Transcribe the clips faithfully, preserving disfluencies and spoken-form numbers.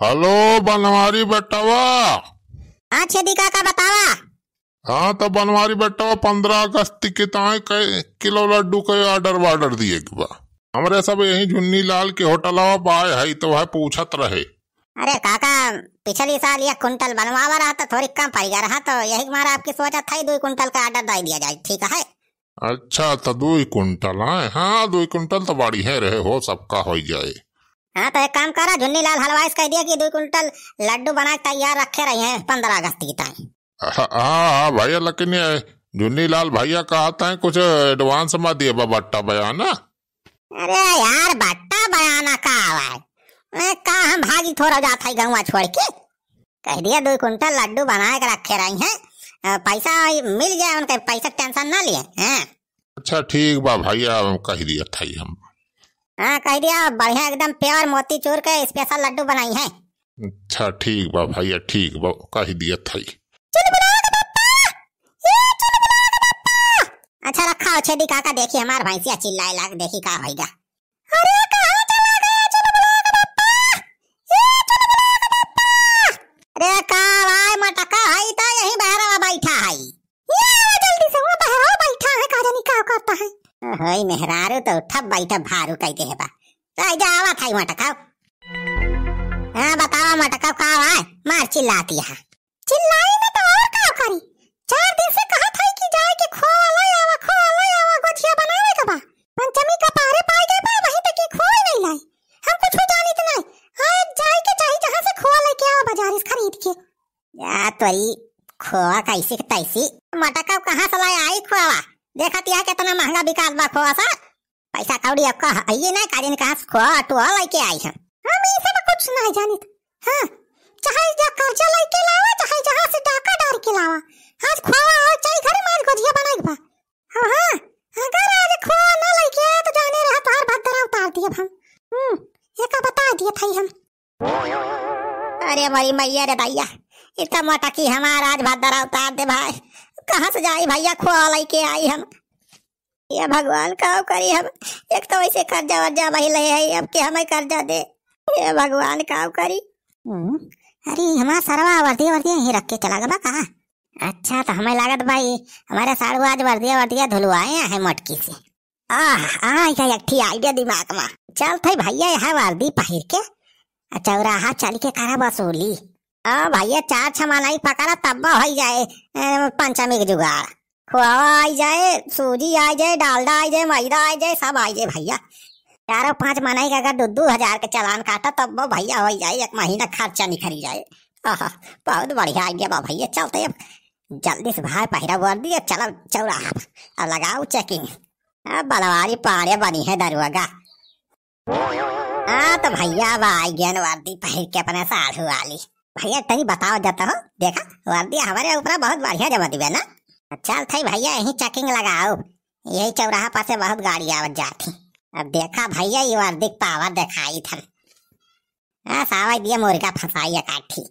हेलो बनवारी बेटवा। हाँ छेदी काका बतावा। हाँ तो बनवारी बेटवा, पन्द्रह अगस्त के ताई कै किलो लड्डू के order वार्डर दिए के बा। हमरे सब यही झुन्नी लाल के होटलवा पे आए हई तो वह पूछत रहे। अरे काका, पिछली साल एक कुंटल बनवावा रहा तो थोड़ी कम पड़ गया रहा, तो यही मारा आपकी सोचत हई दुई कुंटल का order दे दिया जाए, ठीक है? अच्छा, तो दुई कुंटल है? हाँ, दुई कुंटल तो बढ़िया रहे हो, सबका हो जाए। हाँ, तो एक काम करा, झुन्नी लाल हलवाई से कह दिया कि दुई कुंटल लड्डू बना के तैयार रखे रही हैं पन्द्रह अगस्त की ताई। हाँ, हाँ, हाँ भैया, लेकिन ये झुन्नी लाल भैया कहत हैं कुछ advance में दिए बा बट्टा बयाना। अरे यार, बट्टा बयाना का आवा है? ए, का हम भागी थोड़ा जात है गौवा छोड़ के? कह दिया दुई कुंटल लड्डू बनाए के रखे रही हैं, अ, पैसा मिल जाए उनके, पैसा के tension ना लिए हैं। अच्छा ठीक बा भैया, हम कह दिया था हम। हाँ कह दिया, बढ़िया एकदम pure मोतीचूर के special लड्डू बनाई हैं। अच्छा ठीक बा भैया, ठीक बा, कह दिया था। चुलबुला के बप्पा, ए चुलबुला के बप्पा। अच्छा रखा हो छेदी काका, देखी हमार भैंसिया चिल्लाए लाग, देखी का होइगा। अरे कहाँ चला गया चुलबुला के बप्पा? ए चुलबुला के बप्पा। अरे का भाई मटका हई तो यही बहरवा बैठा हई। ये आवा जल्दी से, वो बहरवा बैठा है, का जानी का करता है। होई मेहरारू तो उठब बैठब भारू कह दे बा। तो जा आवा थाई मटका। हाँ बतावा मटका का भाई, मार चिल्लाती है। चिल्लाई न तो और का करी? चार दिन से कहत हई कि जाए के खोआ लइ आवा, खोआ लइ आवा, गोझिया बनावे के बा। पंचमी का पारे पाई गए बा, वहीं तक के खोआ नहीं लाई। हम कुछ जानित नहीं। आज जाए के चाही जहाँ से खोआ लेके आवा बाजार से खरीद के। या तोरी खोआ कैसी के तैसी। मटका कहाँ से लाए आई खोआ? देखत यह कितना महंगा बिकात बा खोआ सा। पैसा कौड़ी आपका है ये ना, काजन कहाँ से खोआ टोआ लेके आई हम। हम ई सब कुछ नहीं जानित। हाँ, चाहे जा कर्जा लेके लावा, चाहे जहाँ से डाका डार के लावा। आज खोआ और चाहे घर में आज गोझिया बनाई बा। हाँ, हाँ, अगर आज खोआ ना लेके आया तो जाने रहा तोहार भद्दरा उतार दिए हम। हम्म, ये का बता दिए था हम। अरे मोरी मैया रे दैया, इतना मोटा की हमार आज भद्दरा उतार दे भाई। कहाँ से जाई भैया, खोआ लेके आई हम। ये भगवान, काव करी हम? एक तो वैसे कर्जा वर्जा वही ले है, अब के हमें कर्जा दे। हे भगवान, काव करी? हम्म, अरे, हमार सरवा वर्दी, वर्दी यहीं रख के चला गवा कहाँ? अच्छा, तो हमें लागत भाई, हमारे साढ़ू आज वर्दिया, वर्दिया धुलवाए हैं मटकी से। आह, आह, का एक ठी idea दिमाग में। चल थे भैया, यह वर्दी पहिर के, आ चौराहा चल के करा वसूली। आ भैया, चार छह मनई पकड़ा तब हो जाए, ए, पंचमी के जुगाड़। खोआ आई जाए, सूजी आई जाए, डालडा आई जाए, मैदा आई जाए, सब आई जाए भैया। चारों पाँच मनई के अगर दो दो हजार के चालान काटा तब वो भैया हो जाए, एक महीना खर्चा निकल जाए। आहा, बहुत बढ़िया idea बा भैया। चलते अब जल्दी से भाई पहिरा वर्दी, चला चौराहा पर, अब लगाओ checking। अब बनवारी पाड़े बनी है दरुआ। हाँ तो भैया, अब आई गयन वर्दी पहिर के अपने साढ़ू वाली। भैया तनी बताओ जाता हो, देखा वर्दी हमारे ऊपर बहुत बढ़िया जमा दिवे ना। चल थे भैया, यही checking लगाओ, यही चौराहा पासे बहुत गाड़ी आवत जात ही। अब देखा भैया, ये वर्दी के power दिखाई थन। हाँ, सावा दिया मुर्गा फंसाई काठी।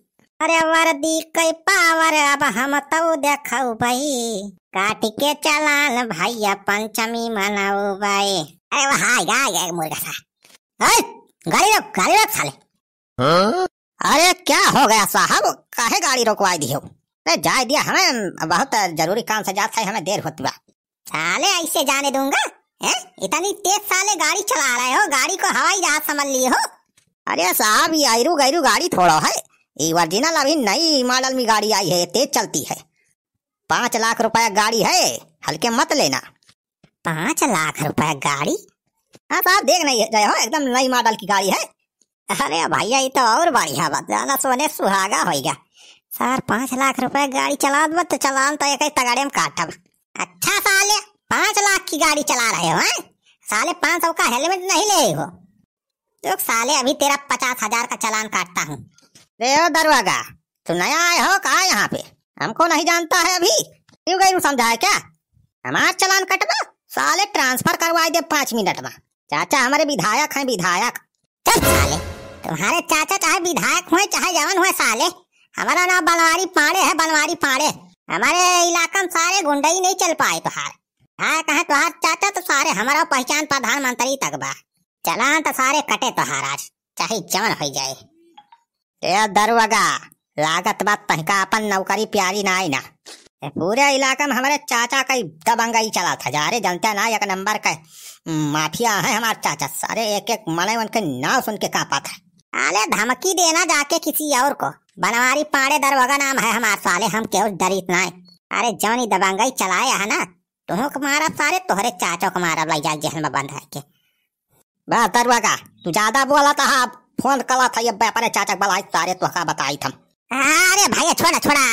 अरे वर्दी के power अब हम तो देखो भाई, काट के चालान भैया पंचमी मनाओ भाई। अरे वो हाय, हाय, हाय, मुर्गा सा। ए, गाड़ी रोक, गाड़ी रोक साले। हाँ? अरे क्या हो गया साहब, काहे गाड़ी रोकवाई दियो? अरे जाए दिया, हमें बहुत जरूरी काम से जात है, हमें देर होत बा। साले ऐसे जाने दूंगा? हैं? इतनी तेज साले गाड़ी चला रहे हो, गाड़ी को हवाई जहाज समझ लिए हो? अरे साहब, ये आयरू गैरू गाड़ी थोड़ा है, ये original अभी नई model में गाड़ी आई है, तेज चलती है। पाँच लाख रुपया गाड़ी है, हल्के मत लेना। पाँच लाख रुपया गाड़ी? हाँ साहब, देख नहीं रहे हो, एकदम नई model की गाड़ी है। अरे भैया, ये तो और बढ़िया बात, जाना सोने सुहागा होइगा। सार पाँच लाख रुपया गाड़ी चलात बा, तो चलान तो एक तगड़े में काटब। अच्छा साले, पाँच लाख की गाड़ी चला रहे हो, हैं? साले पाँच सौ का helmet नहीं ले हो। रुक साले, अभी तेरा पचास हजार का चालान काटता हूँ। रे ओ दरोगा, तू नया आए हो का यहाँ पे? हमको नहीं जानता है अभी? क्यों गई समझाए क्या? हमार चालान कटबा, साले transfer करवाई दे पाँच मिनट में। चाचा हमारे विधायक हैं, विधायक। चुप साले, तुम्हारे चाचा चाहे विधायक हुए चाहे जवन हुए साले, हमारा नाम बनवारी पांड़े है, बनवारी पांड़े। हमारे इलाका में सारे गुंडई नहीं चल पाए तुहार। हाँ, कहे तुहार चाचा तो सारे हमारा पहचान प्रधानमंत्री तक बा। चालान तो सारे कटे तुहार आज, चाहे जवन हो जाए। ए दरोगा, लागत बा तहका अपन नौकरी प्यारी नाई ना। ए पूरे इलाका में हमरे चाचा कई दबंगई चलत है, जा रे, जनते ना, एक नंबर के माफिया है हमार चाचा। सारे एक एक मने उनके नाव सुन के कांपत है। साले धमकी देना जाके किसी और को। बनवारी पांड़े दरोगा नाम है हमार, साले हम केहू डरित नाई। अरे जौन ई दबंगई चलाए है ना, तुहूँ के मारब सारे, तोहरे चाचो के मारब, लई जाके जेल में बंद है के। बस दरोगा, तू ज्यादा बोलत हा, फोन कलत है, अब अपने चाचा के बुलाई सारे, तोहका बताइत हम। अरे भैया, छोड़ा, छोड़ा,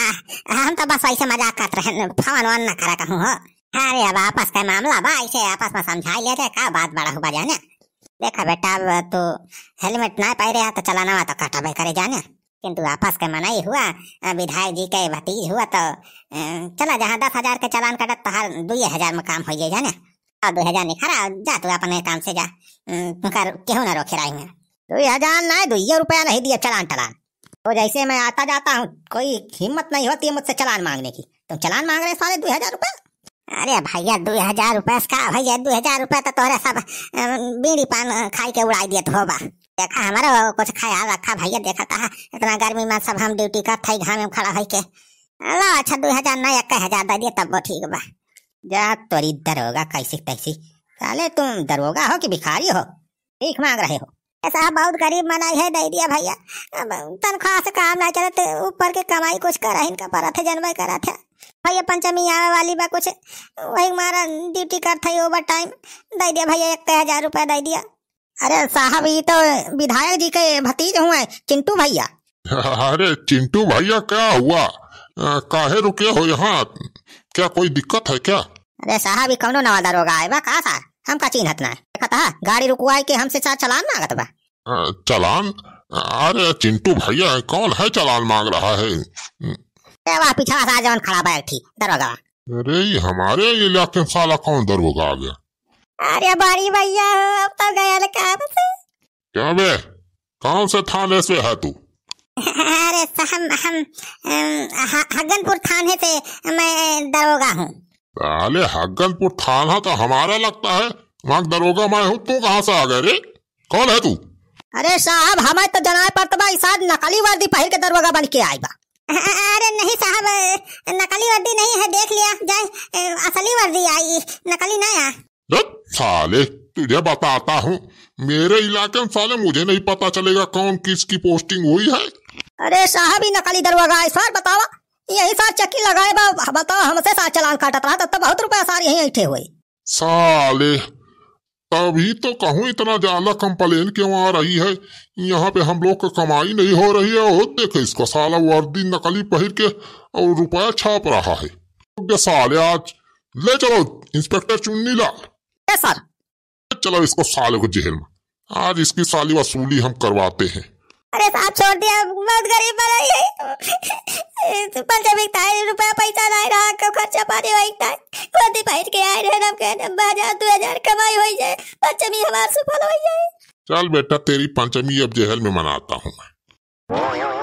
हम तो बस ऐसे मजाक करत रहे, फोन वोन ना करा कहूँ हो। अरे अब आपस का मामला बा, ऐसे आपस में समझाई ले जाए, का बात बड़ा हुआ जाने। देखा बेटा, अब तू हेलमेट ना पहिरे हा तो चलानवा तो कटबे करे जाने, किंतु आपस के मनई हुआ, अ, विधायक जी के भतीज हुआ तो, अ, चला जहाँ दस हजार के चालान कटत तोहार दुइये हजार में काम हो जाए जाने। और दुइ हजार निखरा, जा तू अपने काम से जा। उम, तुमका केहू ना रोके राही में। दुइ हजार नाई, दुइये रुपया नहीं दिया चालान टालान। तो जैसे मैं आता जाता हूँ, कोई हिम्मत नहीं होती है मुझसे चालान मांगने की। तुम चालान मांग रहे साले दुइ हजार रुपया? अरे भैया, दुइ हजार रुपया से का भैया, दुइ हजार रुपया तो तोहरे सब, अ, बीड़ी पान खाई के उड़ाई दियत होबा। देखा, हमारो कुछ ख्याल रखा भैया, देखा तहा इतना गर्मी में सब हम ड्यूटी करत हई घाम में खड़ा होई के। लो अच्छा, दुइ हजार ना, एक हजार दे दिया तब वो ठीक बा। जा तोरी दरोगा कैसी तैसी। साले तुम दरोगा हो कि भिखारी हो? भीख मांग रहे हो? ए साहब, बहुत गरीब मनई है, दे दिया भैया। अब तनख्वाह से काम ना चलत, ऊपर के कमाई कुछ करहिन का परत है, जनबे करत है। भैया पंचमी आवे वाली बा, कुछ वही मारा ड्यूटी करत है, ओवर टाइम। दे दिया भैया, एक हजार रुपया दे दिया। अरे साहब, ई तो विधायक जी के भतीज हुए, चिंटू भैया। अरे चिंटू भैया, क्या हुआ? अ, काहे रुके हो यहाँ? क्या कोई दिक्कत है क्या? अरे साहब, ई कौनो नवा दरोगा आए बा का सार? हमका चिन्हत ना है। देखत हा, गाड़ी रुकवाई के हमसे सार चालान मांगत बा। अ, चालान? अरे चिंटू भैया, कौन है चालान मांग रहा है? ए वाह, पीछा सार जौन खड़ा बा एक ठी दरोगा। अरे, ये हमारे इलाके में साला कौन दरोगा आ गया? अरे बड़ी भैया हो, अब तो गया काम से। क्या बे, कौन से थाने से है तू? अरे स-, हम, हम, अम, ह-, हगनपुर थाने से मैं दरोगा हूँ। साले हगनपुर थाना तो हमारा लगता है, वहाँ दरोगा मैं हूँ, तू कहाँ से आ गए रे? कौन है तू? अरे साहब, हमें तो जनाए पड़त बा, ई साहब नकली वर्दी पहिर के दरोगा बन के आए बा। अरे नहीं साहब, नकली वर्दी नहीं है, देख लिया जाए, असली वर्दी आई, नकली ना आ। रत साले, तुझे बताता हूँ, मेरे इलाके में साले मुझे नहीं पता चलेगा कौन किसकी पोस्टिंग हुई है। अरे साहब, ई नकली दरोगा है सार, बतावा, यही सार चक्की लगाए बा, बतावा, हमसे सार चालान काटत रहा, तब तो बहुत रुपया सार यहीं ऐंठे हुए। साले, तभी तो कहूँ इतना ज्यादा कंप्लेन क्यों आ रही है। यहाँ पे हम लोग को कमाई नहीं हो रही है। और देखो इसको, साला वर्दी नकली पहिर के और रुपया छाप रहा है। रुक जा साले, आज ले चलो इंस्पेक्टर चुन्नी लाल। ए सर। चलो इसको साले को जेल में, आज इसकी साली वसूली हम करवाते हैं। अरे साहब, छोड़ दिया, बहुत गरीब बनाई है। पंचमी ताई रुपया पैसा नहीं रहा, क्यों खर्चा पानी वही था। वर्दी पहिर के आए रहे, हम कहने बाजार दुइ हजार कमाई होई जाए, पंचमी हमार सुफल होई जाए। चल बेटा, तेरी पंचमी अब जेल में मनाता हूँ मैं।